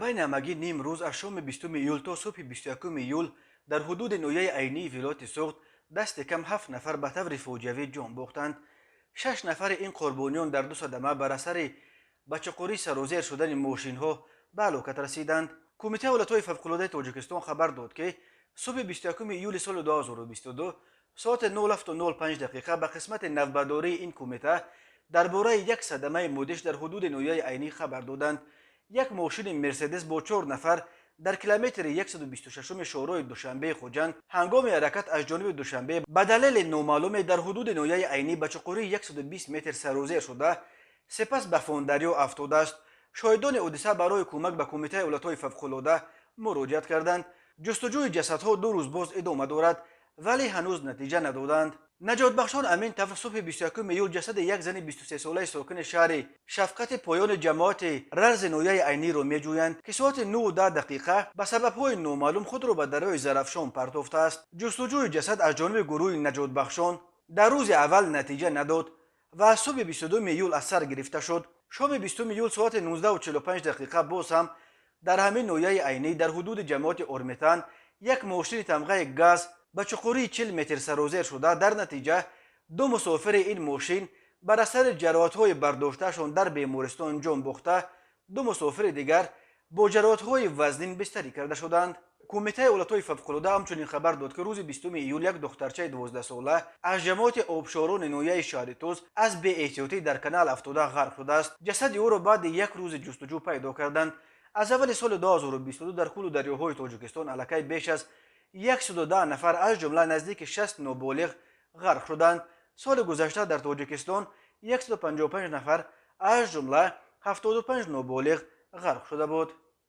Байни ҳамагӣ ним рӯз, аз шоми 20 июл то субҳи 21 июл, дар ҳудуди ноҳияи Айнии вилояти Суғд дасти кам ҳафт нафар ба таври фоҷиавӣ ҷон бохтанд. Шаш нафари ин қурбониён дар ду садама бар асари ба чуқурӣ сарозер шудани мошинҳо ба ҳалокат расиданд. Кумитаи ҳолатҳои фавқулодаи Тоҷикистон хабар дод, ки субҳи 21 июли соли 2022 соати 07:05 дақиқа ба қисмати навбатдории ин кумита дар бораи як садамаи мудҳиш дар ҳудуди ноҳияи Айнӣ хабар доданд. Як мошини Мерседес бо чор нафар дар километри 126 шоҳроҳи Душанбеи Хуҷанд ҳангоми ҳаракат аз ҷониби Душанбе ба далели номаълуме дар ҳудуди ноҳияи Айнӣ ба чуқурии 120 метр сарозер шуда, сипас ба Фондарё афтодааст. Шоҳидони ҳодиса барои кӯмак ба Кумитаи ҳолатҳои фавқулода муроҷиат карданд. Ҷустуҷӯи ҷасадҳо 2 рӯз боз идома дорад, вале ҳанӯз натиҷа надоданд. Наҷотбахшон амин тавр субҳи 21 июл ҷасади як зани 23-солаи сокини шаҳри Шафқати поёни ҷамоати Рарзи ноҳияи Айниро меҷӯянд, ки соати 9:10 дақиқа ба сабабҳои номаълум худро ба дарёи Зарафшон партофтааст. Ҷустуҷӯи ҷасад аз ҷониби гурӯҳи наҷотбахшон дар рӯзи аввал натиҷа надод ва аз субҳи 22 июл аз сар гирифта шуд. Шоми 20 июл соати 19:45 дақиқа боз ҳам дар ҳамин ноҳияи Айнӣ дар ҳудуди ҷамоати Ормитан як мошини тамғаи ГАЗ ба чуқурии 40 метр сарозер шуда, дар натиҷа ду мусофири ин мошин бар асари ҷароҳатҳои бардоштаашон дар бемористон ҷон бохта, ду мусофири дигар бо ҷароҳатҳои вазнин бистарӣ карда шуданд. Кумитаи ҳолатҳои фавқулода ҳамчунин хабар дод, ки рӯзи 20 июл як духтарчаи 12-сола аз ҷамоати Обшорони ноҳияи шаҳри Тӯс аз беэҳтиётӣ дар канал афтода ғарқ шудааст. Ҷасади ӯро баъди як рӯзи ҷустуҷӯ пайдо карданд. Аз аввали соли 2022 дар кӯлу дарёҳои Тоҷикистон аллакай беш аз 110 нафар, аз ҷумла наздики 60 ноболиғ, ғарқ шуданд. Соли гузашта дар Тоҷикистон 155 нафар, аз ҷумла 75 ноболиғ, ғарқ шуда буд.